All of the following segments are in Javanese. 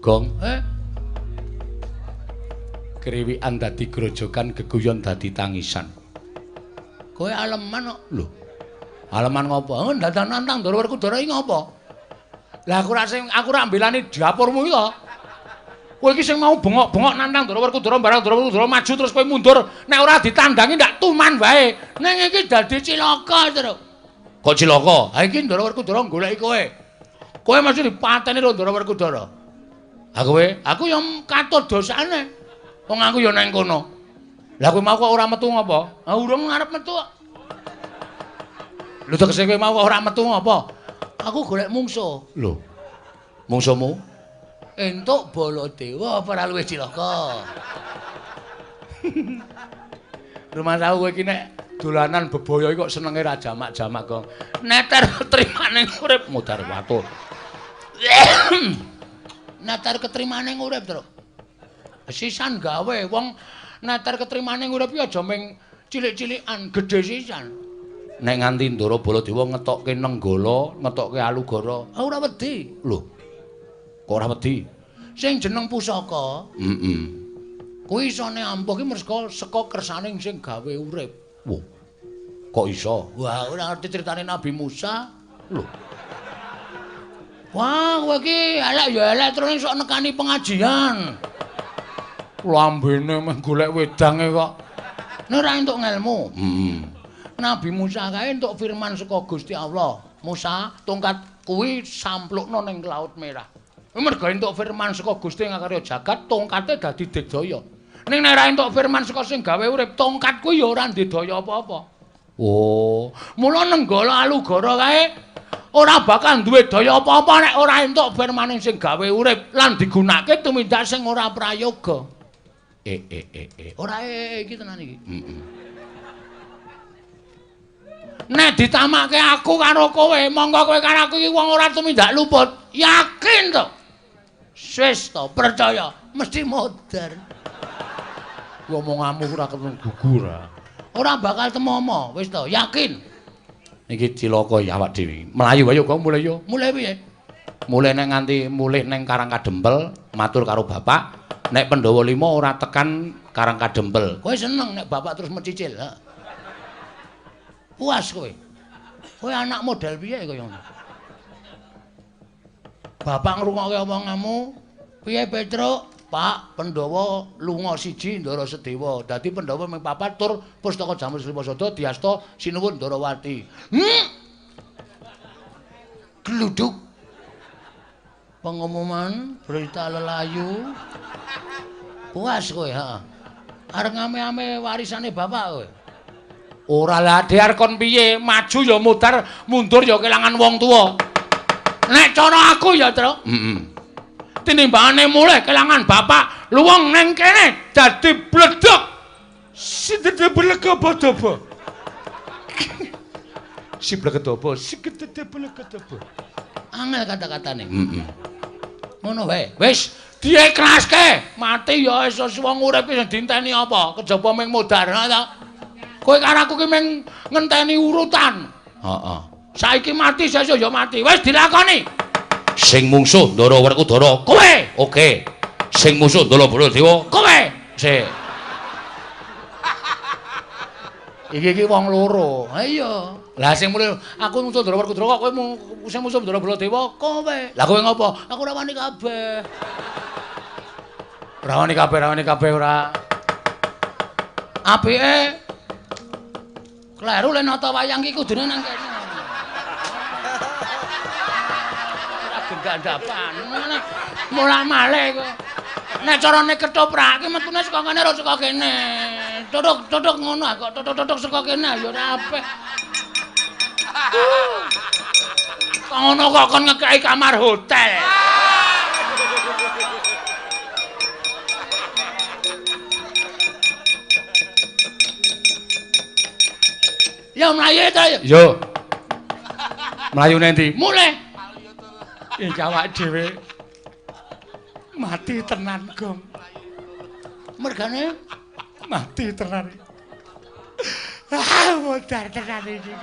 Gong. Kriwikan dadi grojogan, geguyon dadi tangisan. Kowe aleman kok. Lho. Aleman ngopo? Oh, dadan nantang Ndara Werkudara iki ngopo? Lah aku ora sing aku ora mbelani dapurmu iki to. Kowe iki sing mau bengok-bengok nantang Ndara Werkudara, barang Ndara Werkudara maju terus kowe mundur, nek ora ditandangi ndak tuman wae. Ning iki dadi cilaka, Truk. Kok cilaka? Ha iki Ndara Werkudara goleki kowe. Kowe mesti dipateni karo Ndara Werkudara. Ha kowe, aku ya katut dosane. Wong aku ya nang kono. Lah kowe mau kok ora metu ngopo? Ha urung arep metu kok. Lho tegese kowe mau kok ora metu ngopo? Aku golek mungsuh. Lho. Mungsuhmu? Entuk Baladewa apa ora luwih cilaka? Rumah tahu kowe iki nek dolanan bebaya iki kok senenge ra jamak-jamak, Gong. Neter ketrimane urip mudhar watu. Neter ketrimane urip, Truk. Sisan gawe wong neter ketrimane urip iki aja ming cilik-cilikan, gedhe sisan. Nek nganti Ndara Baladewa ngetokke Nenggala, ngetokke Alugara, ora wedi. Lho. Kok ora wedi? Sing jeneng pusaka, heeh. Kuwi isone ampuh ki merga saka kersane sing gawe urip. Wah. Kok iso? Wah, ora ngerti critane Nabi Musa. Lho. Wah, kowe iki elek ya elek terus sok nekani pengajian. Lambene meh golek wedange kok. Nek ora entuk ngelmu. Heeh. Nabi Musa kae entuk firman saka Gusti Allah. Musa, tongkat kuwi samplukno ning Laut Merah. Merga entuk firman saka Gusti ngakarya jagat, tongkate dadi digdaya. Ning nek ora entuk firman saka sing gawe urip, tongkat kuwi ya ora ndedaya apa-apa. Oh, mula Nenggala Alugara kae ora bakal duwe daya apa-apa nek ora entuk firmane sing gawe urip lan digunakake tumindak sing ora prayoga. Ora iki tenan iki. Heeh. Nek ditamake aku karo kowe, monggo kowe karo aku iki wong ora tumindak luput. Yakin to? Wis to, percaya, mesti modar. Omonganmu ora ketemu gugur. Ora bakal temomo, wis to, yakin. Iki cilaka ya awak dhewe. Mlayu ayo kok mulih yo. Mulih piye? Mulih nek nganti mulih ning Karang Kadempel, matur karo bapak, nek Pandhawa 5 ora tekan Karang Kadempel. Kowe seneng nek bapak terus mencicil, ha? Puas kowe. Kowe anak model piye kaya ngono? Bapak ngrungokke omonganmu, piye Petruk? Pak, Pandhawa lunga siji Ndara Sedewa. Dadi Pandhawa ming papat tur pustaka Jamus Lima Sada diasta sinuwun Ndarawati. Gluduk. Pengumuman berita lelayu. Puas kowe, heeh. Arep ngame-ame warisane bapak kowe. Ora lah dhiar kon piye, maju ya mudar, mundur ya kelangan wong tuwa. Nek cara aku ya, Truk. Heeh. Tinimbangane mulih kelangan bapak, luwung neng kene dadi bledhog. Sidede blegedobo. Si blegedobo, sigedede blegedobo. Angel kata-katane. Heeh. Ngono wae. Wis diekraske, mati ya wis wong urip iki dinteni apa? Kejaba ming modar ta. Kowe karo aku ki ming ngenteni urutan. Heeh. Saiki mati sesuk ya mati. Wis dilakoni. Sing mungsuh Ndara Werkudara kowe. Oke. Sing musuh Ndara Baladewa kowe. Sik. Iki iki wong loro. Ha iya. Lah sing mulih aku musuh Ndara Werkudara kok kowe sing musuh Ndara Baladewa kowe. Lah kowe ngopo? Aku ora wani kabeh. Ora wani kabeh, ora wani kabeh ora. Apike kleru le nata wayang iki kudune nang kene. Ora gendhandapan. Molah-malih kok. Nek carane ketoprak iki metune saka kene ora saka kene. Tutuk-tutuk ngono kok tutuk-tutuk saka kene ya ora apik. Kok ngono kok kon ngekeki kamar hotel. Ya mlayu to. Yo. Mlayu nang ndi? Mulih. Iki awak dhewe mati tenan, Gong. Mergane mati tenan. Ah, modar tenan iki.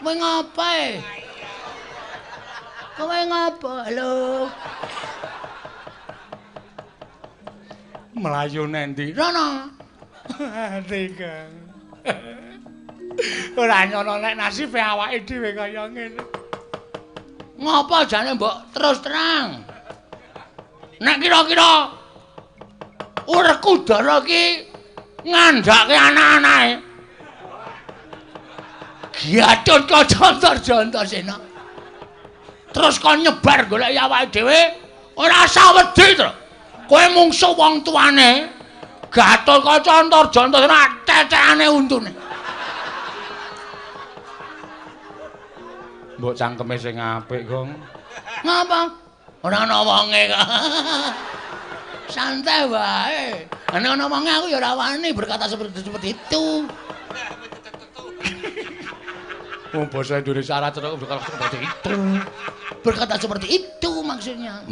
Kowe ngapa? Kowe ngapa? Halo. Mlayu nendi? Rono. Ati, Kang. Ora nyono nek nasibe awake dhewe kaya ngene. Ngopo jane mbok terus terang? Nek kira-kira Werkudara ki ngandhake anak-anake. Gatotkaca Antarja Antasena. Terus kon nyebar golek awake dhewe ora usah wedi to. Kowe mungsuh wong tuane. Gatotkaca Antarja Antasena tetekane untune. Mbok cangkeme sing apik, Gong. Ngapa? Ora ana wonge kok. Santai wae. Nek ana wonge aku ya ora wani berkata seperti itu. Wong basa Indonesia ora cetha berkata seperti itu. Berkata seperti itu maksudnya.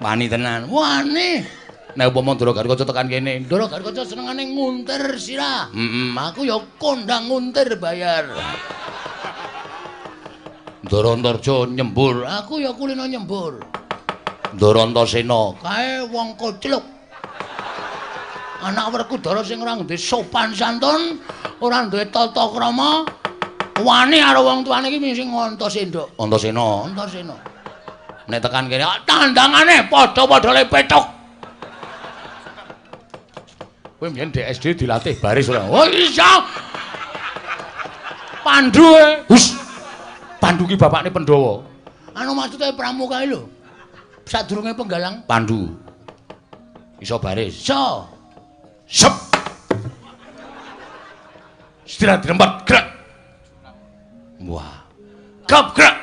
Wani tenan. Wani. Nek upama Ndara Gatotkaca tekan kene, Ndara Gatotkaca senengane nguntir sirah. Aku ya kondang nguntir bayar. Ndara Antarja nyembur, aku ya kulino nyembur. Ndara Antasena, kae wong kocluk. Anak Werkudara sing ora duwe sopan santun, ora duwe tata krama, wani karo wong tuane iki sing Antasena. Antasena, Antasena. Nek tekan kene tandangane padha-padha le pethuk. Kowe mbiyen di SD dilatih baris ora? Oh iya. Pandu e. Hus. Pandu ki bapakne Pandhawa. Anu maksude pramuka lho. Sadurunge penggalang Pandu. Iso baris. Iso. Sep. Istirahat dirempat, gerak. Wah. Gap gerak.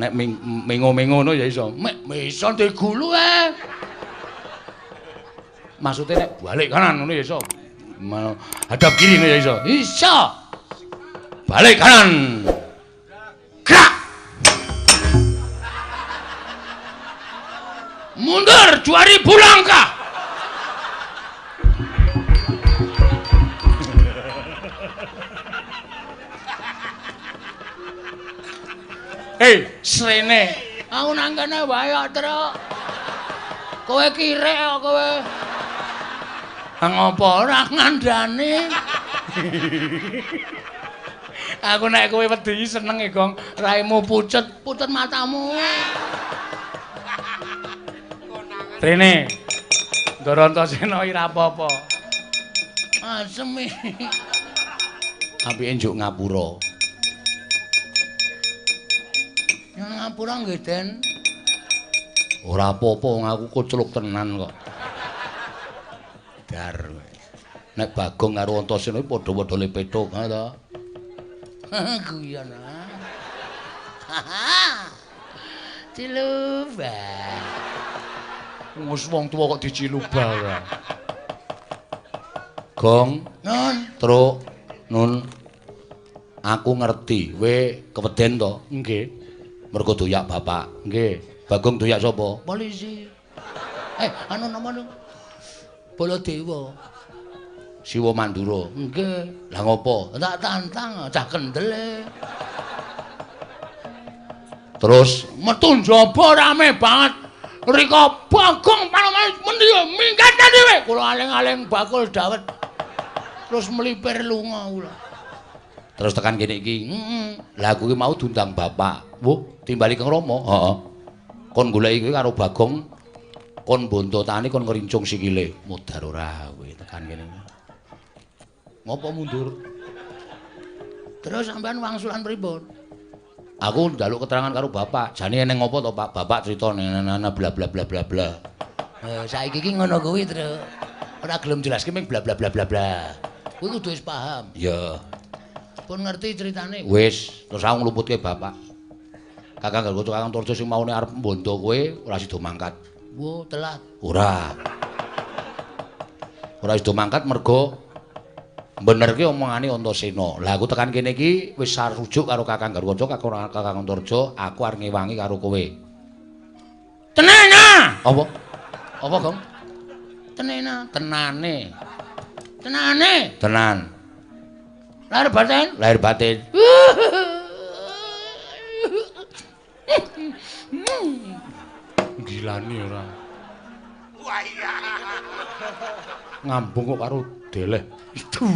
Nek mengo-mengo ngono ya iso. Mek iso ndigulu e. Maksudnya nek balik kanan ngono ya iso. Hadap kiri ngono ya iso. Iso. Balik kanan. Gerak. Mundur 2000 langkah. Hei, srene. Aku nang kene wae kok, Truk. Kowe kirek kok kowe. Ngopo ora ngandani? Aku nek kowe wedi seneng e, Gong. Raimu pucet, pucet matamu. Rene. Ndara Antasena iki ra apa-apa. Asem iki. Apike njuk ngapura. Nyuwun ngapura nggih, Den. Ora apa-apa wong aku kocluk tenan kok. Dar. Nek Bagong karo Antasena iki padha-padha le pethuk, ha ta? Guyon ah. Ciluba. Wis wong tuwa kok diciluba ora. Gong, Nun, Truk, Nun. Aku ngerti, kowe keweden to? Nggih. Mergo doyak bapak. Nggih. Bagong doyak sapa? Polisi. Anu nama Baladewa. Siwa Mandura. Nggih. Lah ngopo? Tak tantang cah kendel. Terus metu njaba rame banget. Rika Bagong panoman mendi minggat dhewe. Kula aling-aling bakul dawet. Terus melipir lunga kula. Terus tekan kene iki. Heeh. Lah aku ki mau diundang bapak. Wuh, timbali Kang Rama. Heeh. Kon goleki kowe karo Bagong kon bontotane kon ngrincung sikile. Modar ora kowe tekan kene. Ngopo mundur? Terus sampean wangsulan pripun? Aku njaluk keterangan karo bapak. Jane eneng ngopo to, Pak? Bapak crita nana bla bla bla bla bla. Saiki iki ngono kuwi, Truk. Ora gelem jelaske ming bla bla bla bla bla. Kuwi kudu wis paham. Iya. Pun ngerti ceritane. Wis, terus aku ngluputke bapak. Kakang Garwa Kakang Torjo sing maune arep mbondo kowe ora sida mangkat. Wo, telat. Ora. Ora sida mangkat mergo benerke omongane Antasena. Lah aku tekan kene iki wis sarujuk karo Kakang Garwaca, Kakang Antarja, aku arep ngewangi karo kowe. Tenena. Apa? Apa, Gong? Tenena, tenane. Tenane. Tenan. Lahir batin? Lahir batin. Gilani ora. Wah iya. Ngambung kok karo deleh. Itu.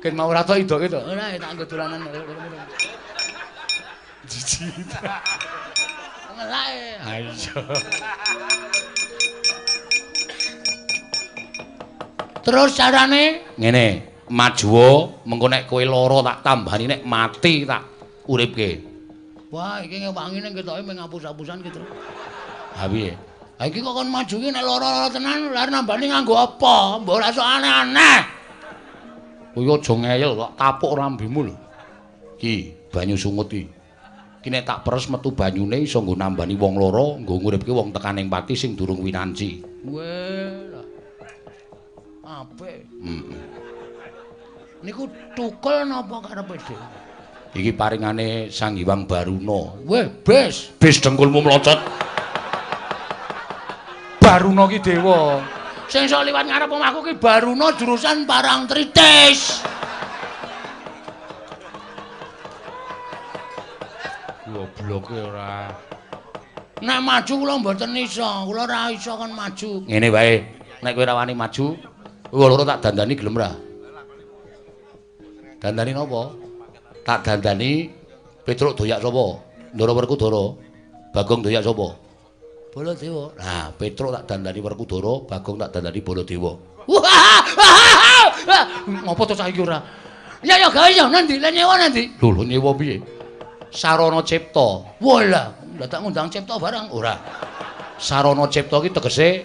Ken mau ora tok idoke to. Ora tak nggo dolanan. Jijik. Ngelake. Ayo. Terus carane ngene, majuwa mengko nek kowe lara tak tambani, nek mati tak uripke. Wah, iki ngewangi ning ketoke mung ngapus-apusan ki, Tru. Ha piye? Ha iki kok kon maju ki nek lara-lara tenan, lha nambani nganggo apa? Mbok ora sok aneh-aneh. Kowe aja ngeyel kok tapuk rambimu lho. Ki, banyu sungut iki. Ki nek tak peres metu banyune iso nggo nambani wong lara, nggo nguripke wong tekaning pati sing durung winanci. Weh. Apik. Heeh. Niku tukul napa karepe dhewe? Iki paringane Sang Hyang Baruna. Weh, bes, bes dengkulmu mlocot. Baruna ki dewa. Sing iso liwat ngarep omahku ki Baruna jurusan Parangtritis. Gobloke ora. Nek maju kula mboten iso, kula ora iso kon maju. Ngene wae, nek kowe ora wani maju, kowe loro tak dandani gelem ra? Dandani napa? Tak dandani Petruk doyak sapa? Ndara Werkudara. Bagong doyak sapa? Baladewa. Nah, Petruk tak dandani Werkudara, Bagong tak dandani Baladewa. Ngopo to saiki ora? Ya ya gawe ya nanti, lah nyewa nanti. Lho lho nyewa piye? Sarana Cipta. Walah, dadak ngundang Cipta barang ora. Sarana Cipta ki tegese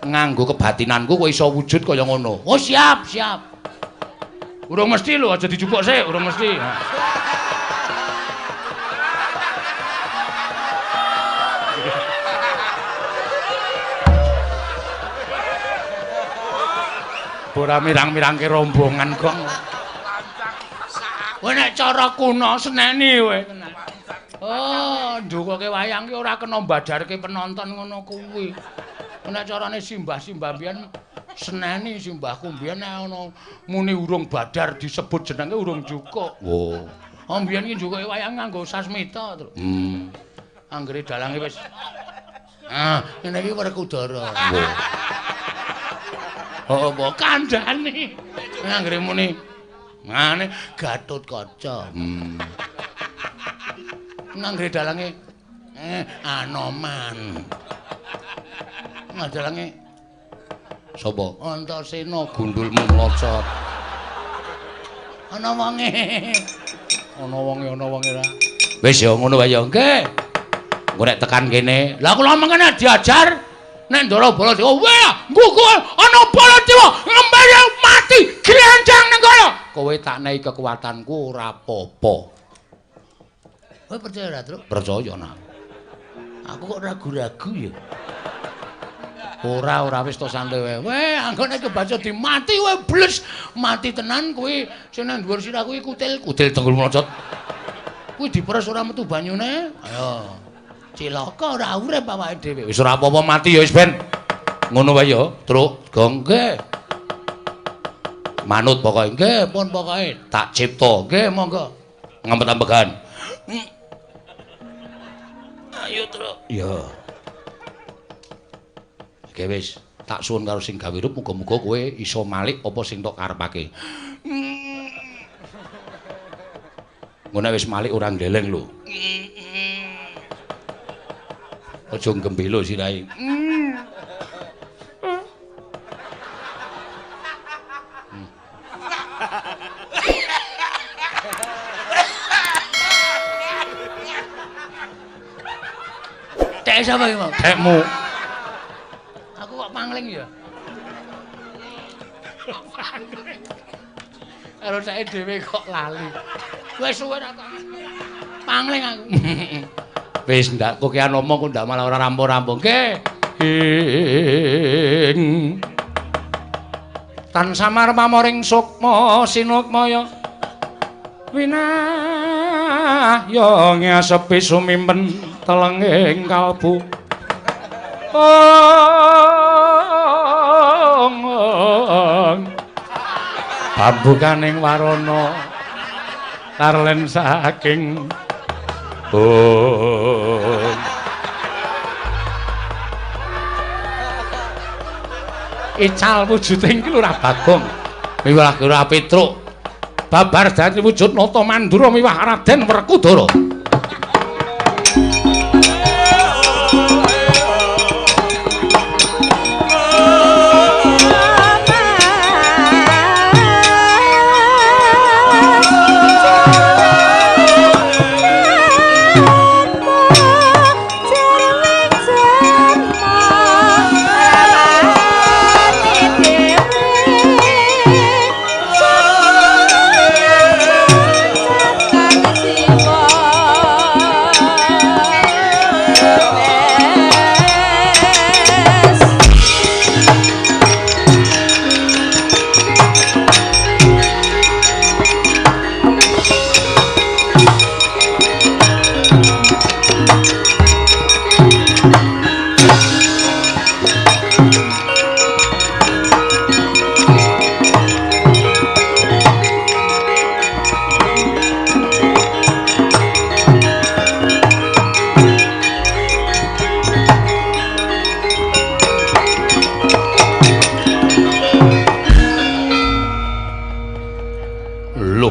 nganggo kebatinanku kowe iso wujud kaya ngono. Oh siap, siap. Urung mesti lho, aja dijupuk sik, urung mesti. Ora mirang-mirangke rombongan kok. Kowe nek cara kuno seneni kowe tenan. Oh, ndukoke wayang ki ora kena mbadarke penonton ngono kuwi. Nek carane simbah-simbah mbiyen seneni simbahku mbiyen nek ana muni urung badar disebut jenenge urung jukuk. Oh. Oh mbiyen ki njukuke wayang nganggo sasmita, Tru. Anggere dalange wis ah, ngene iki Werkudara. Oh, apa kandhane? Anggere muni ngene Gatotkaca. Anggere dalange Anoman. Dalange sapa? Antasena gundulmu mlocot. Ana wonge. Ana wonge, ana wonge ra. Wis ya ngono wae ya. Nggih. Engko nek tekan kene, lah kula mengene diajar nek Ndara Baladewa, weh, nggugu ana Baladewa ngembali mati glenjang ning kono. Kowe tak nehi kekuatanku ora apa-apa. Kowe percaya ora, Truk? Percaya nak. Aku kok ragu-ragu ya. Ora, ora wis to santai wae. Weh, anggone kebaca dimati kowe bles, mati tenan kuwi sing nang dhuwur sirah kuwi kutil, kutil tenggul mlocot. Kuwi diperes ora metu banyune. Ayo. Cilaka ora urip awake dhewe. Wis ora apa-apa mati ya wis ben. Ngono wae ya, Truk. Gong nggih. Manut pokoke. Nggih, pun pokoke tak cipta. Nggih, monggo. Ngempet-ambegan. Ayo, Truk. Ya. Oke wis, tak suwun karo sing gawe rup muga-muga kowe iso malik apa sing tok karepake. Ngono wis malik ora ndeleng lho. Aja gembelo sirahe. Tek sapa iki mau? Tekmu. Aku kok pangling ya? Pangling. Karo sae dhewe kok lali. Wis suwe ra pangling aku. Wis ndak kokean omong kok ndak malah ora rampung-rampung. Nggih. Tan samar pamoring sukma sinukmaya winahya ngasepi sumimpen telenging kalbu. Bambukaning warana tarlen saking bung. Ical wujude iki lho ora Bagong. Miwah ora Petruk. Babar dadi wujud Nata Mandura miwah Raden Werkudara.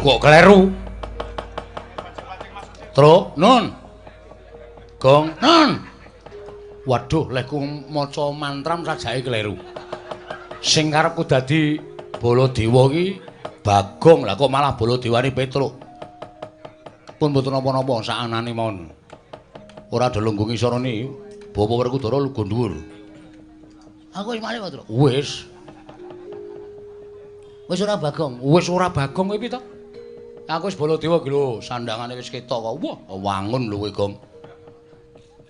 Kok kleru? Truk, nun. Gong, nun. Waduh, lehku maca mantram sajake kleru. Sing karepku dadi Baladewa iki Bagong, lah kok malah Baladewane Petruk. Pun mboten napa-napa sakanane mawon. Ora do lungguh ngisorone, Bapak Werkudara lungguh dhuwur. Aku wis malih kok, Truk. Wis. Wis ora Bagong. Wis ora Bagong kowe piye to? Aku wis Baladewa iki lho, sandangane wis ketok kok. Wah, wangun lho kowe, Gong.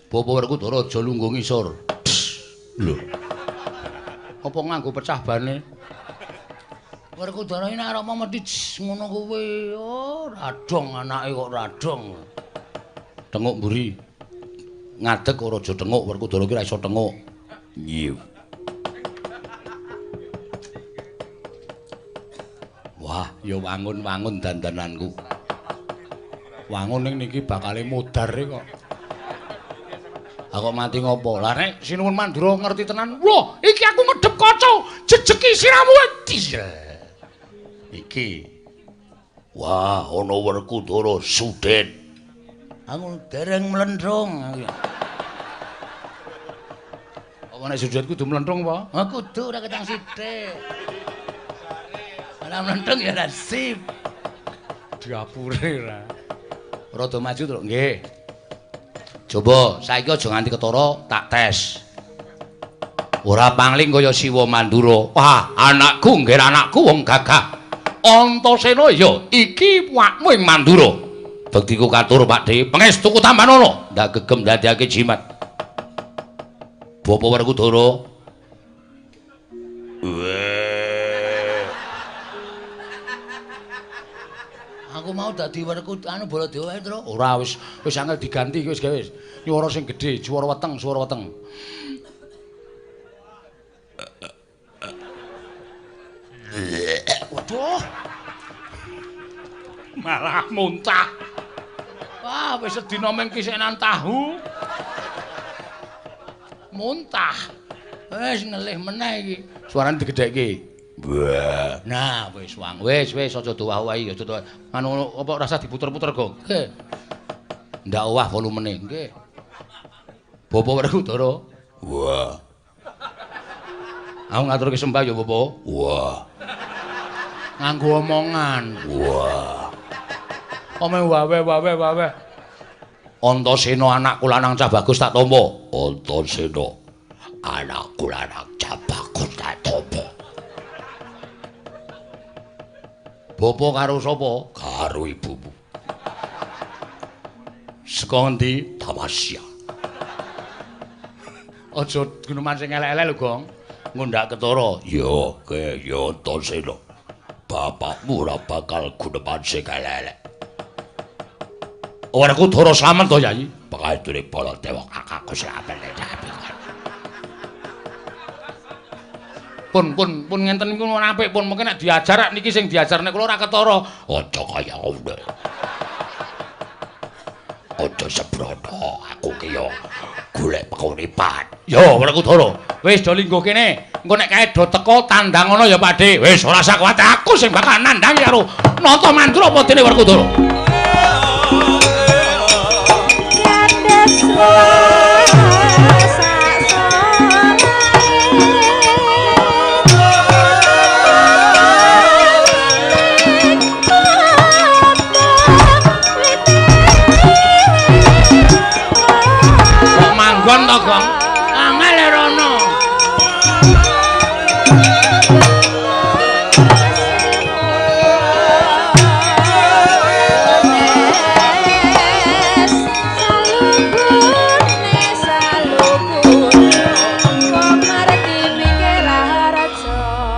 Bapak Werkudara aja lungguh ngisor. Lho. Apa nganggo pecah bane? Werkudara iki nek arep mesti ngono kuwi. Oh, radong anake kok radong. Tenguk mburi. Ngadeg ora aja tenguk, Werkudara iki ora iso tenguk. Nggih. Wah, ya wangun-wangun dandananku. Wangun ning niki bakale modar kok. Aku mati ngopo? Lah nek Sinuwun Mandura ngerti tenan. Wah, iki aku ngedep kaca, jejeki siramu. Iki. Wah, ana Werkudara sudet. Aku dereng mlendrung. Apa nek sudet kudu mlendrung apa? Ha kudu ora ketang sithik. Ora mlendrung ya ora sip. Diapure ora. Rada maju, Truk. Nggih. Coba saiki aja nganti ketara tak tes. Ora pangling kaya Siwa Mandura. Wah, anakku nggih anakku wong gagah. Antasena ya iki awakmu ing Mandura. Bektiku katur Pakdhe, pangestuku tampanana. Ndak gegem ndadekake jimat. Bapak Werkudara. Aku mau dadi Werku anu Baladewa wae, Truk. Ora wis wis angel diganti iki wis gawe wis. Nyuwara sing gedhe, swara weteng, swara weteng. Waduh. Malah muntah. Wah, wis sedina mung kisenan tahu. Muntah. Wis ngelih meneh iki. Suarane digedhekke. Wah. Nah, wis wang. Wis wis aja dowah-owahi, aja dowah. Anu apa rasa diputer-puter, Gong. Nggih. Ndak owah volumene, nggih. Bapak Werkudara. Wah. Aku ngaturke sembah ya, Bapak. Wah. Nganggo omongan. Wah. Ome wawe wawe wawe. Antasena anakku lanang cah bagus tak tampa. Antasena anakku lanang cah bagus tak tampa. Bapak karo sapa? Karo ibumu. Saka ngendi? Tamasya. Aja guneman sing elek-elek lho, Gong. Ngundak ketara. Ya, ke ya Antasena. Bapakmu ora bakal guneman sing elek-elek. Werkudara slamet to, Yai? Pangestune Baladewa kakakku slamet. Pun pun pun ngenten niku apik pun mungkin nek diajar niki sing diajar nek kula ora ketara. Aja kaya ngono. Aja sembrono, aku ki yo golek pekauripan. Yo Werkudara, wis do lingguh kene. Engko nek kae do teko tandang ngono ya Pakde. Wis ora usah kuwatir, aku sing bakal nandang karo Nata Mandura apa dene Werkudara. Kok manggon to, Gong? Angel rono.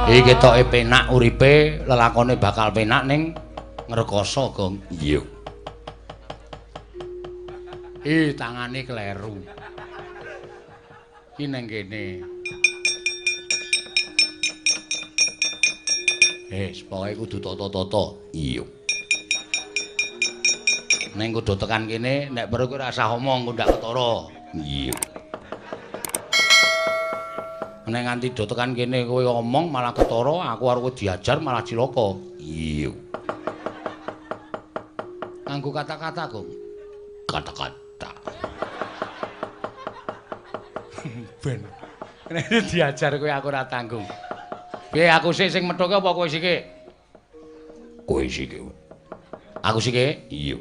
Iki ketoke penak uripe, lelakone bakal penak ning ngrekoso, Gong. Iya. Ih, tangane kleru. Iki nang kene. Pokoke kudu tata-tata. Iya. Ning kudu tekan kene, nek perlu kowe ora usah omong, engko ndak ketara. Iya. Nek nganti do tekan kene kowe omong malah ketara, aku arep diajar malah cilaka. Iya. Nganggo kata-kata, Gong. Kata-kata. Ben. Nek diajar kowe aku ora tanggung. Piye aku sik sing methuke apa kowe sike? Kowe sike. Aku sike? Iya.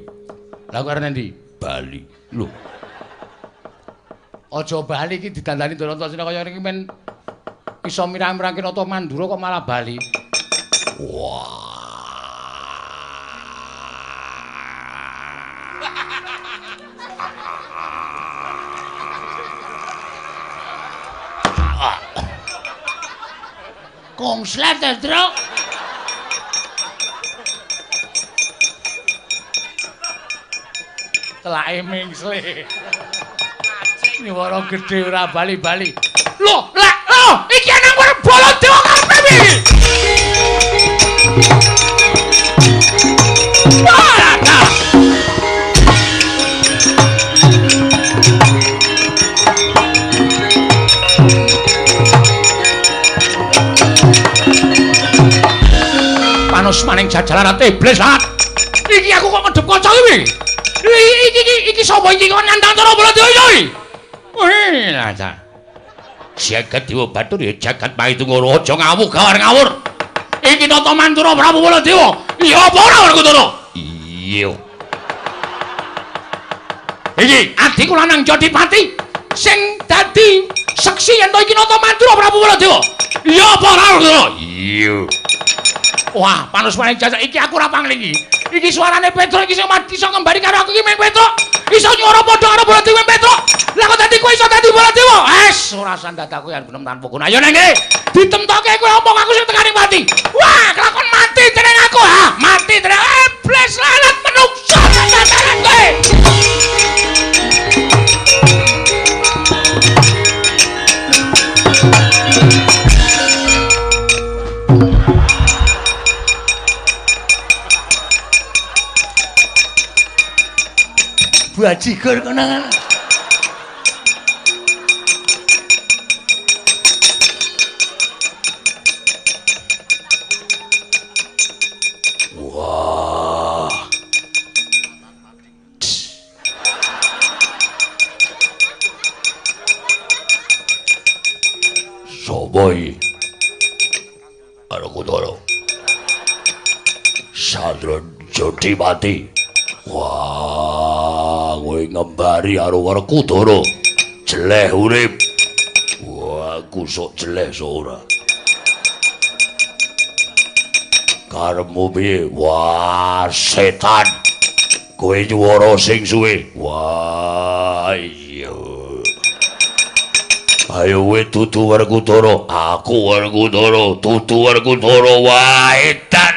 Lah kowe arep endi? Bali. Lho. Aja bali iki didandani Antasena kaya ngene iki men iso mirang-mirangke Nata Mandura kok malah bali. Wah. Kongslet, Truk. Telake mingsle. Nyuwara gedhe ora bali-bali. Lho, lek lho, iki nang Baladewa karepe piye? Wah, Panus maning jajaran iblis lat. Iki aku kok ngedep kaca iki. Iki sapa iki kok nandang cara Baladewa iki? Wih, lah. Jagat Dewa Bathara ya jagat Maitungara aja ngawuh gawar ngawur. Iki Nata Mandura Prabu Baladewa. Iya apa ora Werkudara? Iya. Iki adhiku lanang Jodipati sing dadi seksi yen to iki Nata Mandura Prabu Baladewa. Iya apa ora Werkudara? Iya. Wah, panus maning jajak iki aku ora panglingi. Iki suarane Petruk iki sing iso ngembari karo aku iki meng Petruk. Iso nyuwara padha karo Baladewa Petruk. Lah kok dadi kowe iso dadi Baladewa? Wes, ora usah dadaku yen gunem tanpa guna. Ayo nang kene. Ditemtoke kowe omong aku sing tekani mati. Wah, kelakon mati jeneng aku ha. Mati jeneng iblis lalat menungso dadaran kowe. Bajigur konangan. Wah. Sopo iki? Werkudara. Sadron Jodipati. Wah, kowe ngembari karo Werkudara. Jeleh urip. Wah, aku sok jeleh sok ora. Karepmu piye? Wah, setan. Kowe nyuwara sing suwe. Wah, iya. Ayo kowe dudu Werkudara. Aku Werkudara, dudu Werkudara. Wah, edan.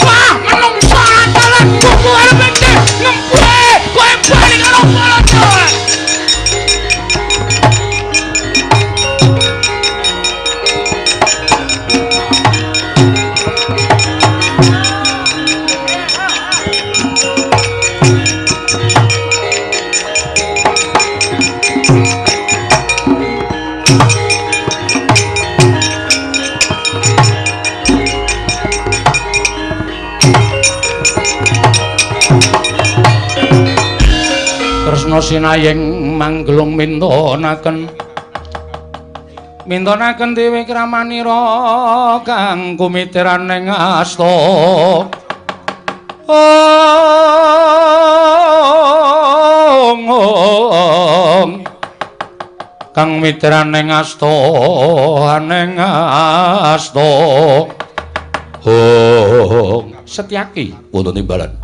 Wah, menungso antalan buku arep ngembuhe. Kresna sinayeng manggelung mintonaken mintonaken dewi kramanira kang kumitiran ing asta. Ong kang mitiran ing asta ning asta. Ong Setyaki wonten timbalan.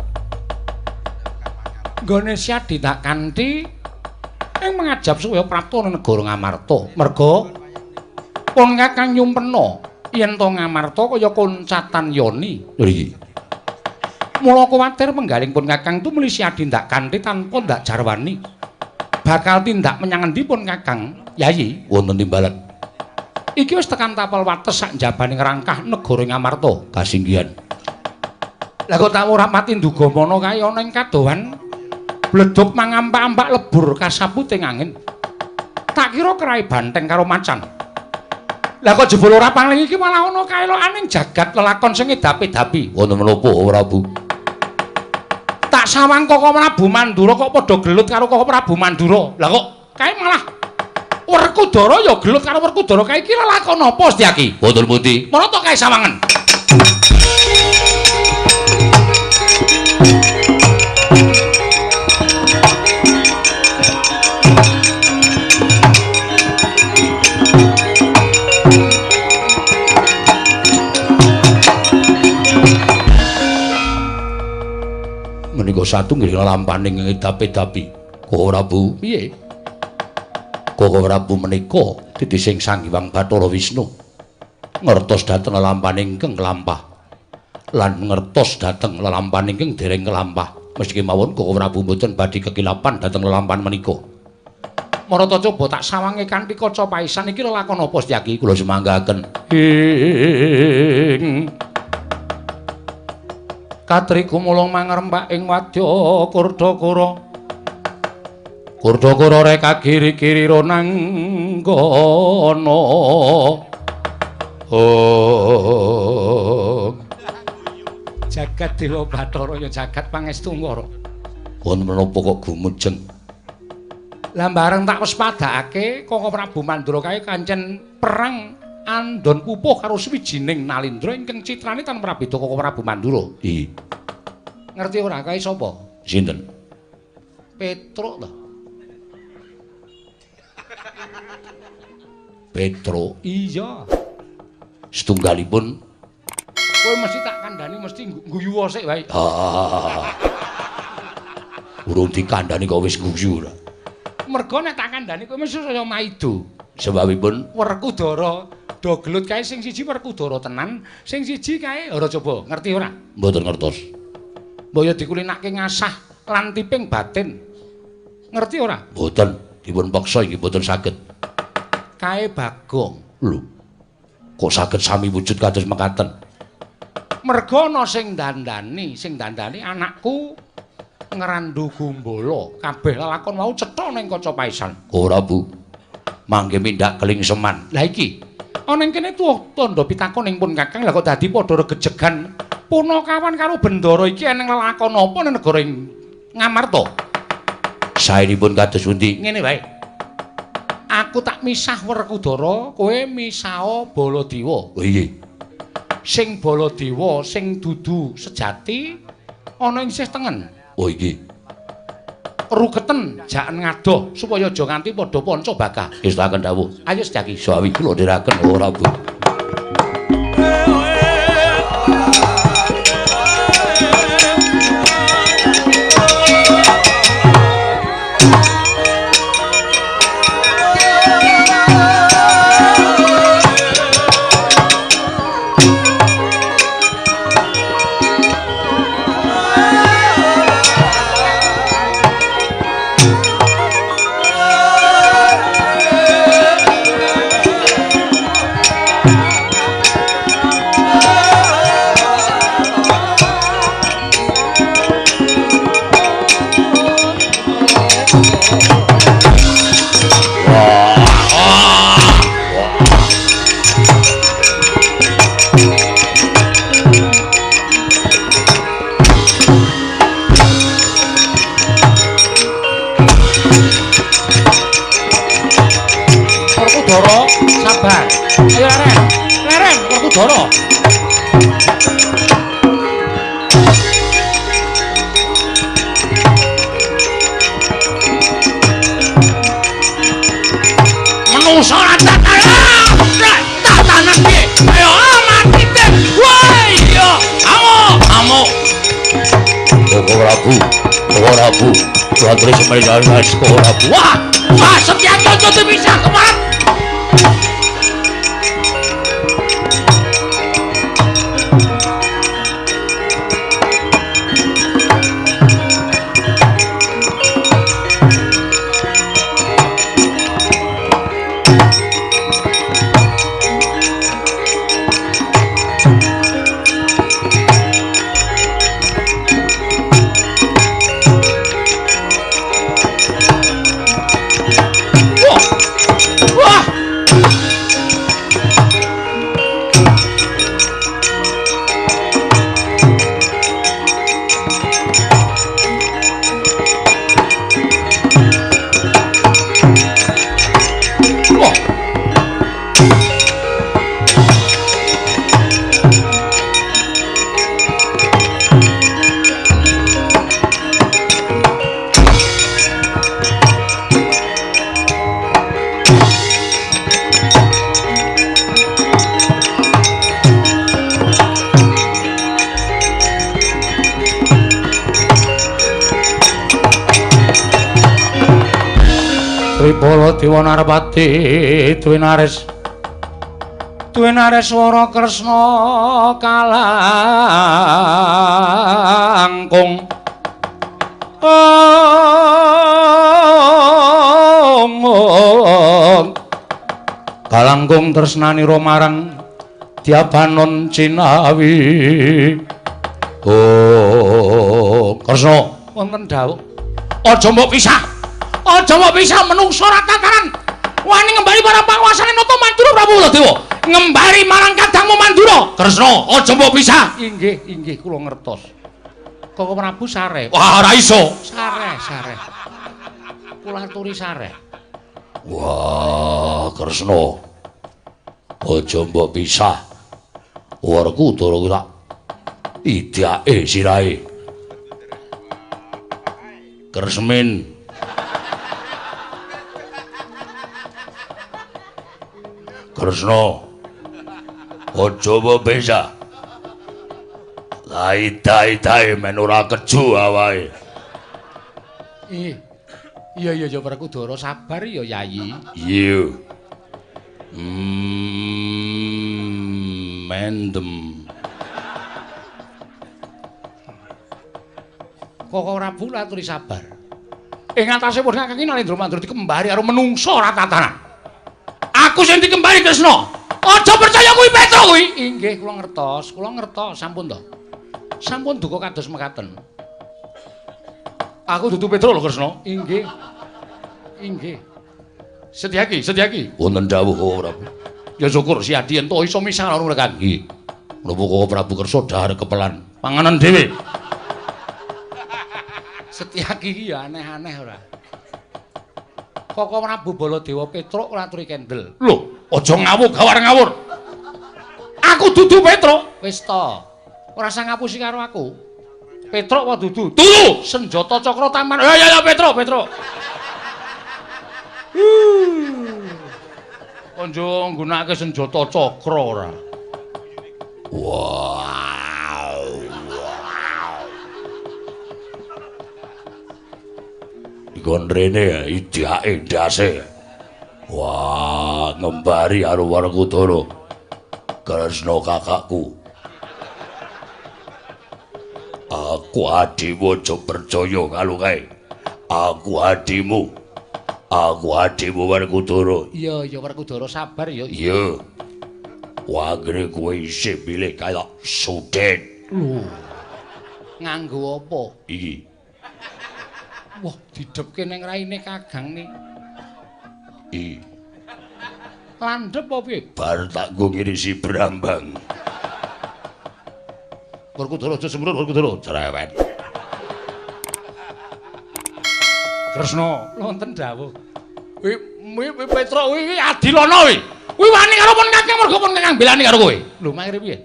Nggone Syadi tak kanthi ing mangajab supaya prapta negara Ngamarta. Merga pun Kakang nyumpena yen to Ngamarta kaya koncatan yoni. Nggih. Mula kuwatir penggaling pun Kakang tumuli Syadi ndak kanthi tanpa ndak jarwani. Bakal tindak menyang endi pun Kakang? Yayi wonten timbalan. Iki wis tekan tapel wates sak njabane ngrangkah negara Ngamarta. Kasinggihan. Lah kok tak ora pati nduga mana kae ana ing kadohan bledug mangampak-ampak lebur kasapute angin. Tak kira kerai banteng karo macan. Lah kok jebul ora paling iki malah ana kaelokane jagat lelakon sing edapi-dapi. Wonten menapa Prabu? Tak sawang Koko Prabu Mandura kok padha gelut karo Koko Prabu Mandura. Lah kok kae malah Werkudara ya gelut karo Werkudara kae iki lelakon apa Setyaki? Wonten pundi? Marata kae sawangen. Menika satunggiling lelampaning edapi-dapi. Koko Prabu, piye? Koko Prabu menika titising Sang Hyang Bathara Wisnu. Ngertos dhateng lelampaning ingkang kelampah lan ngertos dhateng lelampaning ingkang dereng kelampah. Meski mawon Koko Prabu mboten badhe kekilapan dhateng lelampahan menika. Marata coba tak sawange kanthi kaca paisan iki lelakon apa Setyaki? Kula sumanggaken. Ing Katri gumulung mangrempak ing wadya Kurdakara. Kurdakara reka kiri-kiri ronanggana. Oh. Jagat Dewa Bathara ya jagat pangestu ngara. Wonten menapa kok gumujeng? Lah bareng tak wespadakake Koko Prabu Mandura kae kancen perang andon pupuh karo suwijining Nalindra ingkang citrane tan prabeda Koko Prabu Mandura. Iya. Ngerti ora kae sapa? Sinten? Petruk to. Petruk. Iya. Setunggalipun kowe mesti tak kandhani mesti guyu sik wae. Ah. Urung dikandhani kok wis guyu ora. Mergo nek tak kandhani kowe mesti saya maido. Sebabipun Werkudara do gelut kae sing siji Werkudara tenan, sing siji kae ora coba, ngerti ora? Mboten ngertos. Mbok ya dikulinake ngasah lan tiping batin. Ngerti ora? Mboten, dipun peksa inggih mboten saged. Kae Bagong. Lho. Kok saged sami wujud kados mekaten? Merga ana sing dandani anakku Ngrandu Gumbala. Kabeh lelakon wau cetha ning kaca paisan. Ora, Bu. Mangke mindak kelingseman. Lah iki ana ing kene tuwa tandha pitakon ing pun Kakang, lah kok dadi padha regejegan Punakawan karo Bendara iki eneng lelakon apa ning negara Ngamarta? Saenipun kados pundi? Ngene wae. Aku tak misah Werkudara, kowe misah Baladewa. Oh iya. Sing Baladewa sing dudu sejati ana ing sisih tengen. Oh iki. Ruketen jaken ngadoh supaya aja nganti padha panca bakah. Ngestakaken dawuh. Ayo Setyaki. Sawi kula ndherekaken ora, Bu. Werkudara, sabar. Ayo leren. Leren Werkudara. Menungso ora tatanan piye? Ayo mati den. Wah iya, amuk, amuk. Koko Prabu, Koko Prabu, Putri Semedanas Koko Prabu. Wah, wah Setyaki aja dipisah kemarin. Tripala Dewa Narpati Dwinares Dwinares Wara Kresna kalangkung ong kalangkung tresnanira marang Dyabanon Cinawi. Oh Kresna wonten dawuh aja mbok pisah. Aja mbok pisah menungso ora tataran. Wani ngembali para panguasane Nata Mandura Prabu Baladewa. Ngembali marang kadangmu Mandura. Kresna, aja mbok pisah. Inggih, inggih kula ngertos. Koko Prabu sare. Wah, ora iso. Sare, sare. Kula aturi sare. Wah, Kresna. Aja mbok pisah. Werkudara kuwi tak idake sirahe. Kresmin. Kresna, aja mbok pisah. Lai-dai-dai men ora keju awake. Iya iya ya Werkudara sabar ya Yayi. Iya. Mendem. Koko Prabu laturi sabar. Ing atase pun kakang Nalendra Mandura dikembari karo menungso ora tatanan. Aku sing dikembari Kresna. Aja percaya kuwi Petro kuwi. Inggih kula ngertos, kula ngertos sampun to. Sampun duka kados mekaten. Aku dudu Petro lho Kresna. Inggih. Inggih. Setyaki, Setyaki. Wonten dawuh Koko Prabu. Ya syukur si Adi ento iso misah karo mereka. Nggih. Menapa Koko Prabu kersa dhahar kepelan panganan dhewe. Setyaki iki ya aneh-aneh ora. Koko Prabu Baladewa Petruk ora aturi kendel. Lho, aja ngawur gawar ngawur. Aku dudu Petruk. Wis to. Ora usah ngapusi karo aku. Petruk apa dudu? Dudu. Senjata cakra taman. Ya ya ya Petruk, Petruk. Konjo nggunakake senjata cakra ora. Wow. Wow. Ikon rene idake ndase. Wah, ngembari karo Werkudara. Kresna kakakku. Aku adimu aja percaya karo kae. Aku adimu. Aku adimu Werkudara. Iya, iya Werkudara sabar ya. Iya. Wagre kowe isih milih kaya sudet. Lho. Nganggo apa? Iki. Wah, didhepke ning raine Kakang ni. I. Landhep apa piye? Bar tak nggo ngirisi brambang. Werkudara aja semrut, Werkudara cerewet. Kresna, wonten dawuh. Kuwi kuwi Petruk kuwi adilana kuwi. Kuwi wani karo pun Kakang mergo pun Kakang belani karo kowe. Lho, mangire piye?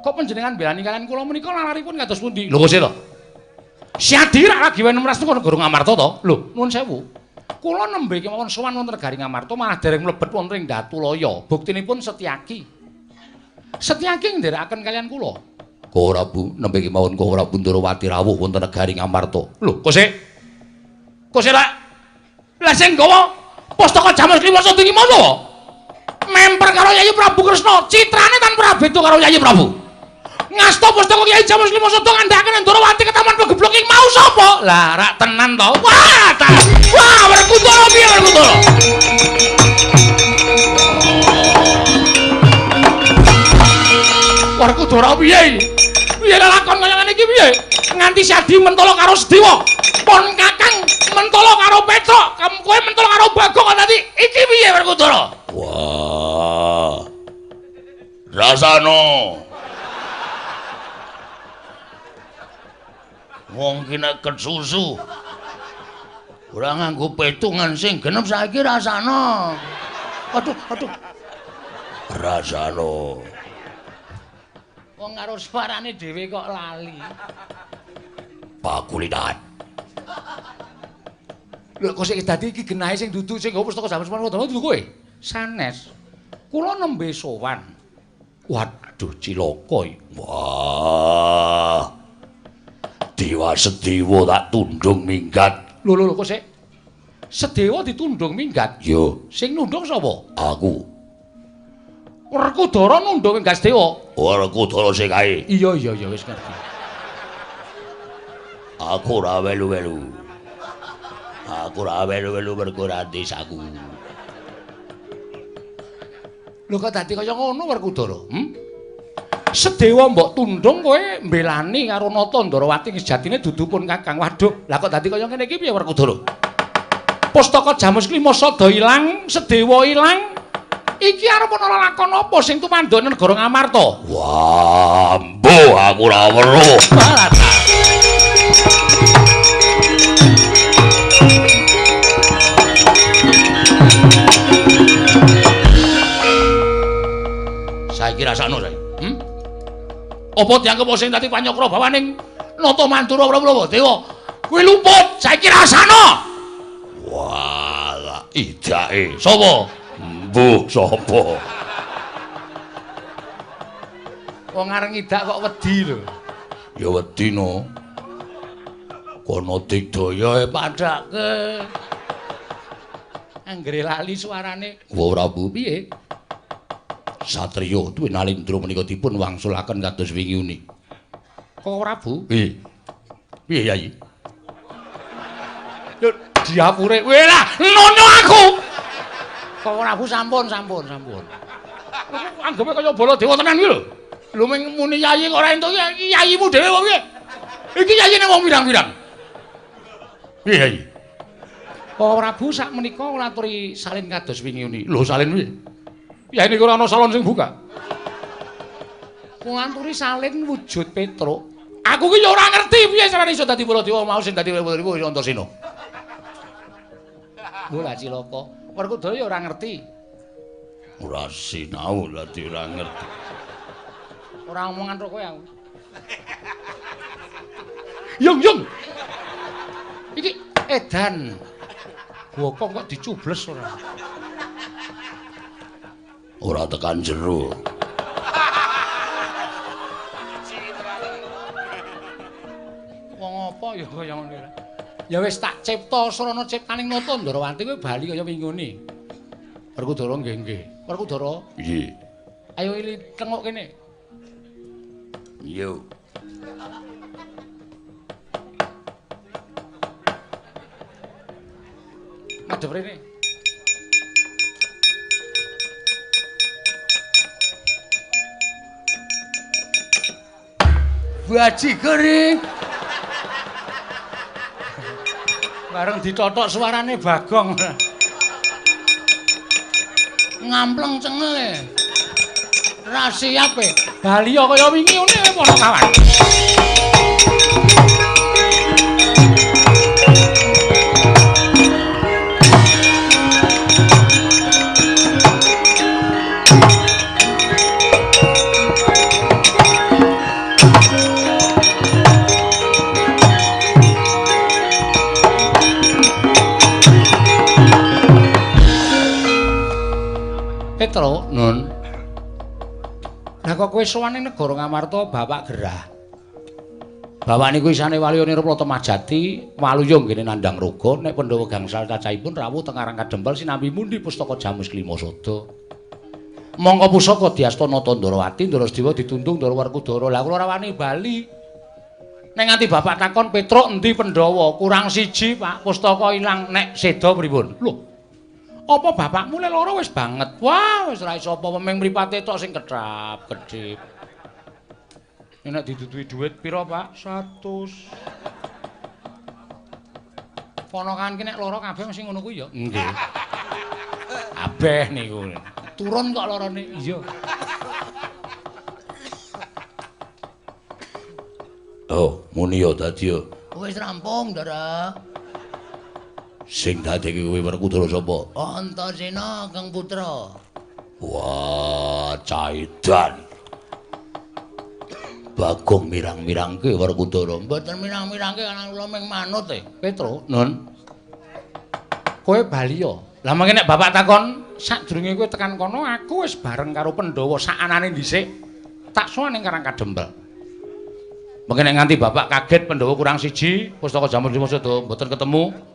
Kok panjenengan belani kalian kula menika lalaripun kados pundi? Lho kok sih to? Si Adi rak lagi wene mras teko negara Ngamarta to? Lho, nuwun sewu. Kula nembe kemawon sowan wonten negari Ngamarta malah dereng mlebet wonten ing Datulaya. Buktinipun Setyaki. Setyaki nderekaken kalian kula. Koko Prabu nembe kemawon Koko Prabu Ndorowati rawuh wonten negari Ngamarta. Lho, kok sik? Kok sik lak? Lah sing gawa pustaka Jamus Klima Sada iki mau memper karo Yayi Prabu Kresna, citrane tan prabeda karo Yayi Prabu. Ngasta pustaka Kyai Jamus Klima Sada ngandhakaken Ndorowati ketaman pegeblok ing mau sapa? Lah rak tenan to. Wah, ta. Wah, Werkudara piye Werkudara? Werkudara piye iki? Piye lakon kaya ngene iki piye? Nganti Sadi mentolo karo Sedewa. Pon Kakang mentolo karo Petruk, kowe mentolo karo Bagong kok dadi iki piye Werkudara? Wah. Rasano. Wong ki nek kesusu ora nganggo petungan sing genep saiki rasane. Aduh, aduh. Rasane. Wong karo suarane dhewe kok lali. Pakulitan. Lho kok sik dadi iki genahe sing dudu sing nggo pustaka Jamus Klima Sada dudu kowe? Sanes. Kula nembe sowan. Waduh cilaka iki. Wah. Dewa Sedewa tak tundung minggat. Lho lho lho kok sik. Sedewa ditundung minggat? Yo. Sing nundung sapa? Aku. Werkudara nundung minggat Sedewa. Werkudara sing kae. Iya iya iya wis ngerti. Aku ora welu-welu. Aku ora welu-welu mergo ora desaku. Lho kok dadi kaya ngono Werkudara? Sedewa mbok tundung kowe mbelani karo Nata Ndorowati sejatine dudu pun Kakang. Waduh, lah kok dadi kaya ngene iki piye Werkudara? Pustaka Jamus Klima Sada ilang, Sedewa ilang. Iki arep ana lakon apa sing tumandhane negara Ngamarta? Wah, mbuh aku ora weruh. Saiki rasakno saiki. Apa dianggep sing dadi panyakra bawaning Nata Mandura Prabu Dewa? Kuwi luput, saiki rasano. Walah, idake. Sapa? Mbuh, sapa? Wong arep ngidak kok wedi lho. Ya wedi no. Kono digdaya padake. Anggere lali suarane. Wa Prabu piye? Satriya duwe Nalindra menika dipun wangsulaken kados wingi uni. Kok Prabu? Piye? Piye Yayi? Yo diapure. Weh lah, nono aku. Kok Prabu sampun, sampun, sampun. Anggepe kaya Baladewa tenan iki lho. Lho ming muni Yayi kok ora entuk iki yayimu dhewe apa piye? Iki yayine wong pirang-pirang. Piye Yayi? Kok Prabu sak menika ngaturi salin kados wingi uni. Lho salin piye? Ya ini ora ana salon sing buka. Kula anturi salin wujud Petruk. Aku ki ya ora ngerti piye carane iso dadi Baladewa mau sing dadi Baladewa Antasena. Lho cilaka. Werkudara ya ora ngerti. Ora sinau dadi ora ngerti. Ora omongan karo kowe aku. Yung yung. Iki edan. Bokong kok dicubles ora. Ora tekan jero. Wong apa ya kaya ngono. Ya wis tak cipta srana ciptaning Nata Ndorowati kowe bali kaya wingune. Werkudara nggih nggih. Werkudara. Nggih. Ayo ili tengok kene. Yo. Madhep rene. Baji kering. Bareng ditotok suarane Bagong. Ngampleng cengele. Ra siap e. Bali kaya wingi ngene ponokawan. Petro, Nun. Lah kok kowe sowan ning negara Ngamarta bapak gerah. Bapak niku isane Waluya Nirplata Majati, Waluya nggene nandhang raga nek Pandhawa gangsal cacahipun rawuh teng Karang Kadempel sinambi mundi pustaka Jamus Klima Sada. Mongko pusaka diasta Nata Ndarawati, Ndarasdewa ditundung Ndara Werkudara. Lah kula ora wani bali. Nek nganti bapak takon Petruk endi Pandhawa, kurang siji Pak, pustaka ilang nek seda pripun? Lho. Apa bapakmu le lara wis banget. Wah, wis ora iso apa ming mripate tok sing kedhap kedhip. Nek diduduhi dhuwit pira, Pak? 100. Ponakan ki nek lara kabeh mesti ngono kuwi ya. Nggih. Kabeh niku. Turun kok larane. Iya. Oh, muni ya dadi ya. Wis rampung, Ndara. Sing dadeke kowe Werkudara sapa? Antasena Kang Putra. Wah, caidan. Bagong mirang-mirangke Werkudara. Mboten mirang-mirangke ana kula ming manut e. Petro, Nun. Kowe bali ya. Lah mangke nek bapak takon, sadurunge kowe tekan kono aku wis bareng karo Pandhawa sakanane dhisik. Tak sowan ning Karang Kadempel. Mangke nek nganti bapak kaget Pandhawa kurang siji, pustaka Jamus Lima Sada mboten ketemu.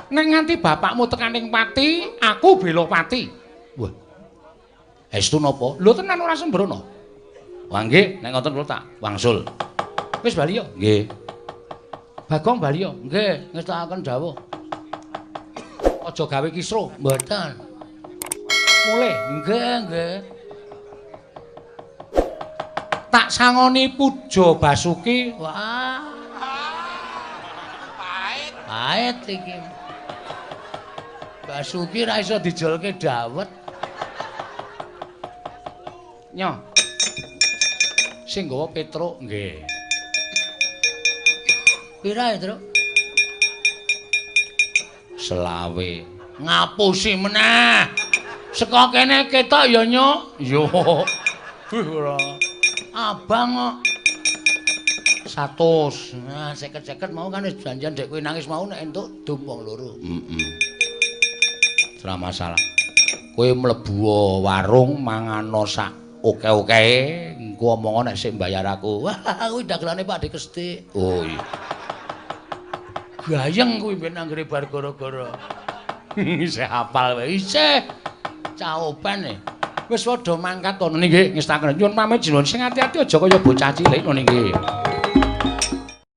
Nek nganti bapakmu tekan ning pati, aku bela pati. Wah. Estu napa? Lho tenan ora sembrono. Wah nggih, nek ngoten kula tak wangsul. Wis bali ya? Nggih. Bagong bali ya? Nggih, ngestakaken dawuh. Aja gawe kisruh. Mboten. Mulih. Nggih, nggih. Tak sangoni puja Basuki. Wah. Pahit. Pahit iki. Basuki ra iso dijolke dawet. Nyo. Sing nggawa Petruk nggih. Pira ya, Truk? Selawe. Ngapusi meneh. Saka kene ketok ya, Nyo. Yo. Wih ora. Abang kok 100. Nah, 50-50 mau kan wis janjian dek kowe nangis mau nek entuk dum wong loro. Heeh. Ora masalah. Kowe mlebu warung mangano sak oke-oke, engko omong nek sik mbayar aku. Wah, kuwi dagelane Pak Dik Kestik. Oh iya. Gayeng kuwi mben anggere bar gara-gara. Isih hafal wae. Isih caopen e. Wis padha mangkat to nggih ngestaken. Nyuwun pamit jenengan sing ati-ati aja kaya bocah cilik ngene nggih.